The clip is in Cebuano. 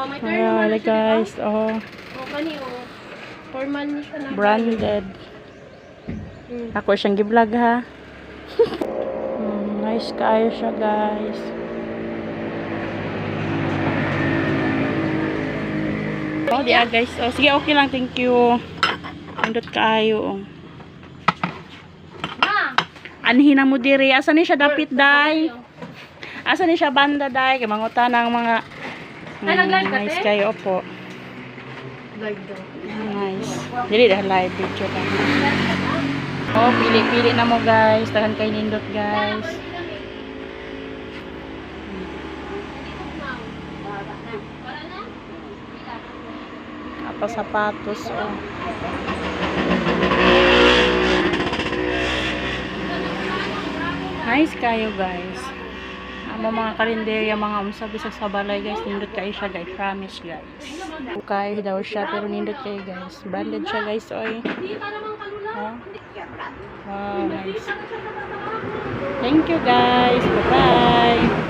Oh, may terno man Ayan, na siya, guys. Oh, di ba? Oh, kani oh. Formal ni siya na. Branded. Ako siyang gi-vlog ha. Nice kaayo siya, guys. Oh, di ah, guys. Oh, sige, okay lang. Thank you. Nindot kaayo. Oh. Ma. Anhin na mo diri. Asa ni siya dapit, day? Asa ni siya banda, day? Kay manguta ng mga Ay, nag-live ka, nice te? kayo, opo. Live daw. Nice. Dili dahil live video lang. Oh, pili-pili na mo, guys. Tahan kay nindot, guys. Apa sapatos, oh. Nice kayo, guys. Amo mga karinderya, mga unsa bisag sa balay, guys, nindot kayo siya, guys, promise, guys. Kayo daw siya pero nindot kayo, guys. Branded siya, guys, oy. Oh. Wow, nice. Thank you, guys. Bye-bye.